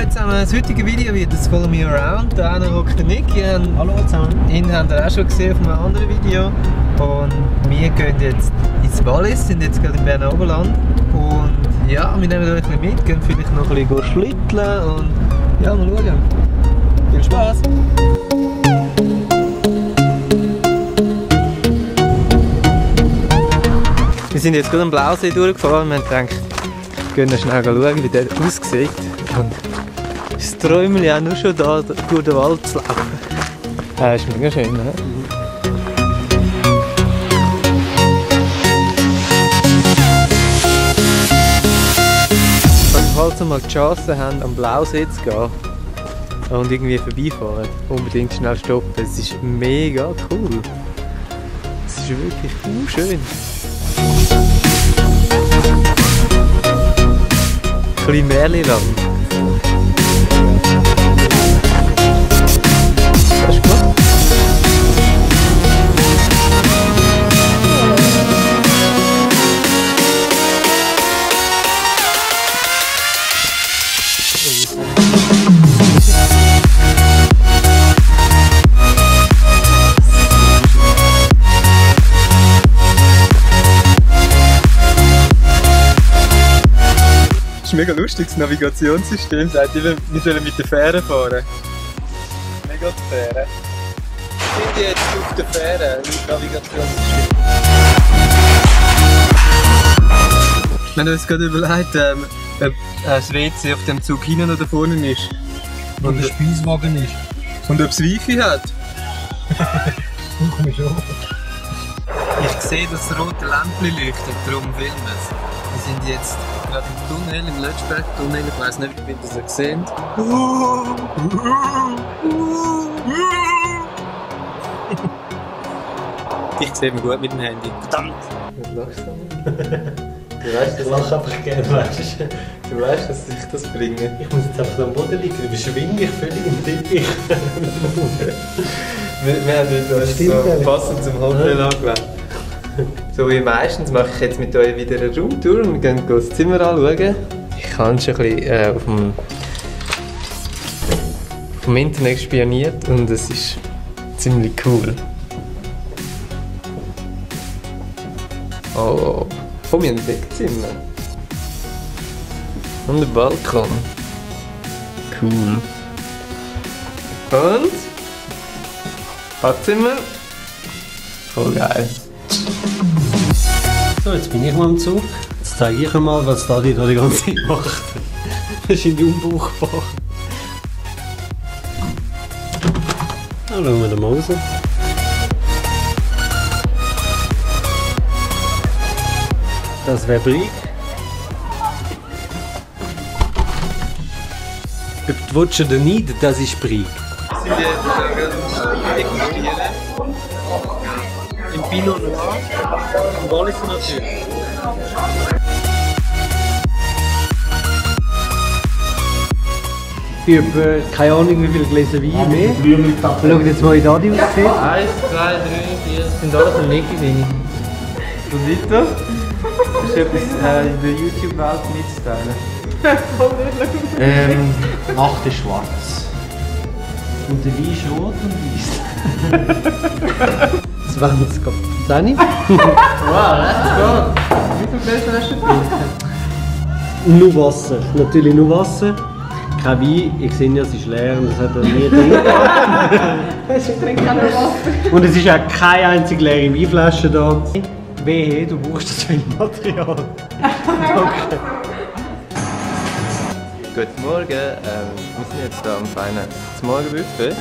Hallo zusammen, das heutige Video wird das Follow Me Around. Da hockt der Nick. Hallo zusammen. Ihn habt ihr auch schon gesehen auf einem anderen Video. Und wir gehen jetzt ins Wallis, sind jetzt gerade im Berner Oberland. Und ja, wir nehmen euch ein bisschen mit, gehen vielleicht noch ein bisschen schlitteln und ja, mal schauen. Viel Spaß! Wir sind jetzt gerade am Blausee durchgefahren und wir haben gedacht, wir gehen schnell schauen, wie der aussieht. Und das Träumchen auch nur schon da durch den Wald zu laufen. Das ist mega schön, ne? Falls ihr mal die Chance haben, am Blausee zu gehen und irgendwie vorbeifahren, unbedingt schnell stoppen. Es ist mega cool. Es ist wirklich schön. Ein bisschen Märchenland. Hast du gemacht? Das ist mega lustig, das Navigationssystem sagt immer, wir sollen mit der Fähre fahren. Mega die Fähre. Wir sind jetzt auf der Fähre mit Navigationssystem. Wir haben uns gerade überlegt, ob das WC auf dem Zug hinten oder vorne ist. Und der Speiswagen ist. Und ob es Wifi hat. Komm schon. Ich sehe, dass das rote Lämpchen leuchtet, darum filmen wir es. Wir sind jetzt gerade im Tunnel, im Lötschberg-Tunnel. Ich weiss nicht, wie ihr das seht. Ich sehe mich gut mit dem Handy. Verdammt! Was lachst du denn? Du weißt, Ich lache einfach gerne, weißt du. Du weißt, dass ich das bringe. Ich muss jetzt einfach so am Boden liegen, du schwing mich völlig im Teppich. Wir haben uns so passend zum Hotel angelegt. So wie meistens mache ich jetzt mit euch wieder eine Raumtour und wir gehen das Zimmer anschauen. Ich habe schon ein bisschen vom Internet spioniert und es ist ziemlich cool. Oh, wir haben ein Deckzimmer. Und ein Balkon. Cool. Und? Badzimmer. Voll geil. So, jetzt bin ich mal im Zug. Jetzt zeige ich euch mal, was Dadi da die ganze Zeit macht. Das ist irgendwie unbrauchbar. Dann schauen wir da mal raus. Das wäre Brig. Ob du willst oder nicht, das ist Brig. Wir sind jetzt degustieren. Im Pinot Noir. Im Wallis natürlich. Ich habe keine Ahnung, wie viele Gläser Wein mehr. Schau jetzt mal, wie Dadi aussieht. 1, 2, 3, 4. Das sind alles Niki-Dinge. Was ist das? Das ist etwas in der YouTube-Welt mitzuteilen. Nacht ist schwarz. Und der Wein ist rot und weiß. Das wäre jetzt gerade 10. Wow, let's go! Wie viele Gläser hast du getrunken? Nur Wasser. Natürlich nur Wasser. Kein Wein. Ich sehe ja, es ist leer und das hat er nie drin. Ich trinke kein Wasser. Und es ist auch keine einzige leere Weinflasche da. Wehe, du brauchst das viel Material. Okay. Guten Morgen, wir sind jetzt hier am feinen Morgenbuffet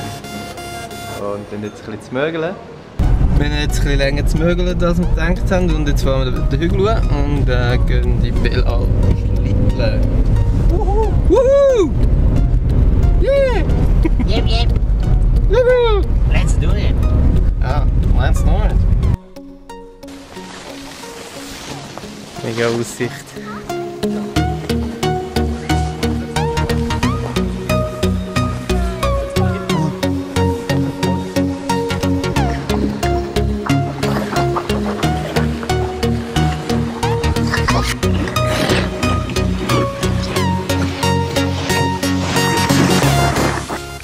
und gehen jetzt ein bisschen zu mögeln. Wir haben jetzt ein bisschen länger zu mögeln, als wir gedacht haben, und jetzt fahren wir den Hügel hoch und gehen die Bellalpen schlitteln. Wuhu! Wuhu! Yeah! Yep, yep. Wuhu! Let's do it. Ja, let's do it. Mega Aussicht.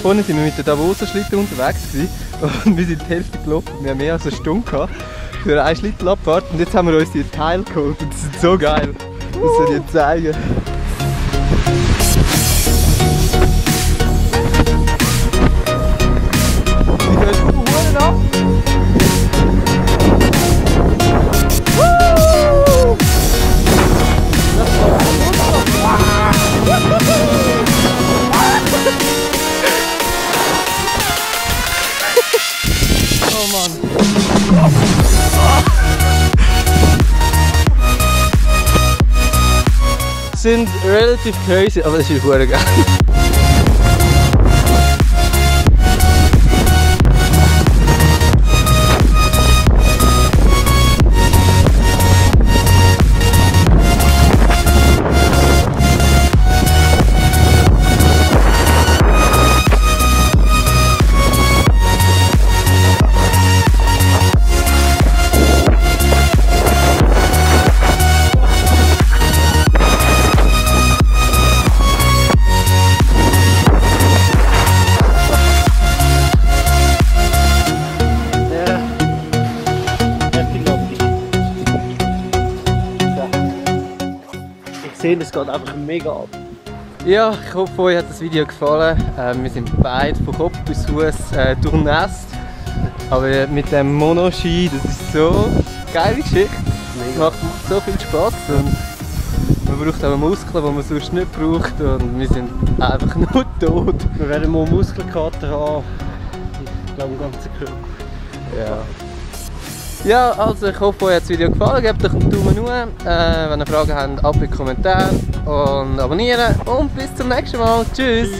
Vorhin sind wir mit der Davoser Schlitten unterwegs gewesen, und wir sind die Hälfte gelaufen. Wir haben mehr als eine Stunde gehabt für eine Schlittenabfahrt und jetzt haben wir uns die Teile geholt und die sind so geil. Das soll ich dir zeigen. Die gehen Huren ab. Oh Mann. Sind relativ crazy, aber das ist verdammt geil. Es geht einfach mega ab. Ja, ich hoffe, euch hat das Video gefallen. Wir sind beide von Kopf bis Fuß durchnässt. Aber mit dem Monoski, das ist so eine geile Geschichte. Es macht so viel Spaß und man braucht auch Muskeln, die man sonst nicht braucht. Und wir sind einfach nur tot. Wir werden mal Muskelkater haben. Ich glaube, im ganzen Körper. Ja. Ja, also ich hoffe, euch hat das Video gefallen. Gebt euch einen Daumen hoch. Wenn ihr Fragen habt, ab in die Kommentare und abonnieren. Und bis zum nächsten Mal. Tschüss.